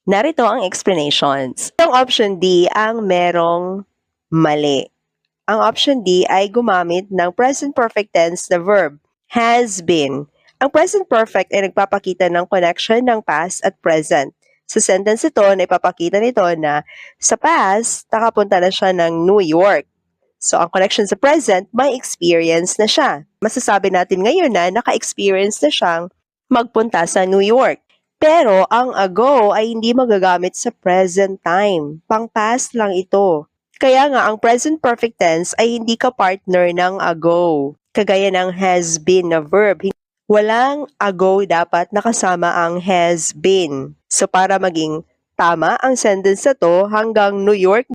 Narito ang explanations. Ang option D ang merong mali. Ang option D ay gumamit ng present perfect tense na verb, has been. Ang present perfect ay nagpapakita ng connection ng past at present. Sa sentence ito, naipapakita nito na sa past, nakapunta na siya ng New York. So, ang connection sa present, may experience na siya. Masasabi natin ngayon na naka-experience na siyang magpunta sa New York. Pero, ang ago ay hindi magagamit sa present time. Pang-past lang ito. Kaya nga, ang present perfect tense ay hindi ka-partner ng ago. Kagaya ng has been na verb. Walang ago dapat nakasama ang has been. So, para maging tama ang sentence na to, hanggang New York